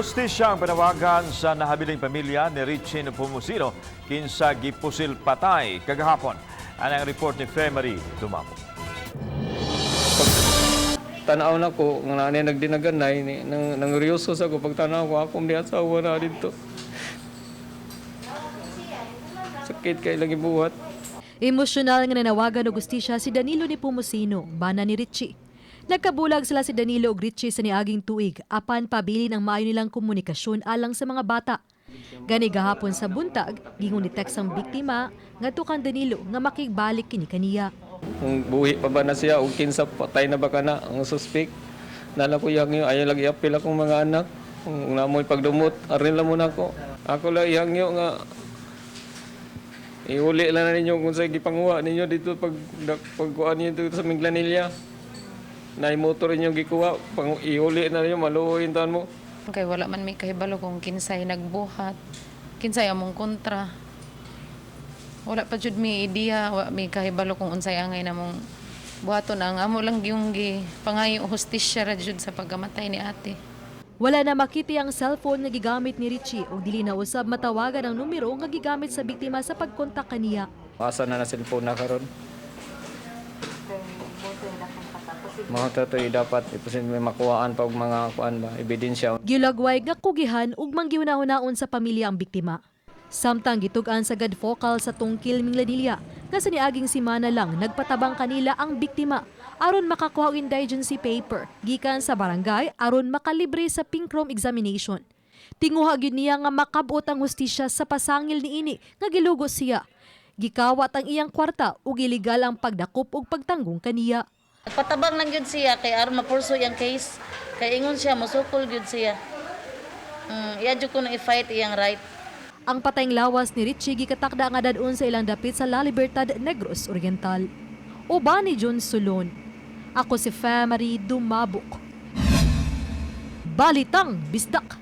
Hustisya ang panawagan sa nahabiling pamilya ni Richie Nepomuceno kinsa gipusil patay kagahapon. Anang report ni Femery Dumabo. Tanaw na ko nga naa nagdinaganay ni nang nanguryoso sa ko pagtanaw ko akong di asawa na dito. Sakit kay lagi buhat. Emosyonal nga nanawagan og hustisya si Danilo Nepomuceno, bana ni Richie. Nagkabulag sila si Danilo ug Richie sa niaging tuig apan pabilin ang maayo nilang komunikasyon alang sa mga bata. Gani gahapon sa buntag, gingon ni text ang biktima ngadto kang Danilo nga makigbalik kini kaniya. Kung buhi pa ba na siya o kinsa patay na ba kana ang suspect. Nala ko yang ayaw lagi apil akong mga anak. Kung namoy pagdumot, arin lang muna ako. Ako lang ihangyo nga iuli lang na ninyo kung sa gipanguha ninyo dito pag pagkuha ninyo dito sa Minglanilla. Na motor ninyo gikuha, pang iuli na ninyo, maluoy taon mo. Kay wala man may kahibalo kung kinsay nagbuhat, kinsay among kontra. Wala pa jud mi ideya, wa mi kahibalo kung unsay angay namong buhaton. Ang amo lang gyung gi pangayo, hustisya ra jud sa pagkamatay ni ate. Wala na makiti ang cellphone nga gigamit ni Richie ug dili na usab matawagan ang numero nga gigamit sa biktima sa pagkontak kaniya. Asa na na cellphone na karon? Mga tatoy dapat ipasin may makuhaan pa og mga kuan ba ebidensya. Gilagway nga kugihan ug manggihuna-hunaon sa pamilya ang biktima. Samtang gitug-an sa Gadfocal sa Tungkil, Minglanilla nga sa niaging simana lang nagpatabang kanila ang biktima aron makakuha og indigency paper gikan sa barangay aron makalibre sa pink room examination. Tinguha gyud niya nga makabot ang hustisya sa pasangil niini nga gilugo siya. Gikawat ang iyang kwarta ug iligal ang pagdakop ug pagtanggong kaniya. Nagpatabang lang gyud siya kay aron mapurso iyang case. Kay ingon siya mosukol gyud siya. Iya jud ko na i-fight iyang right. Ang patayng lawas ni Richie gikatakda nga dad-on sa ilang dapit sa La Libertad, Negros Oriental. Uban ni John Solon. Ako si Femary Dumabok. Balitang Bisdak.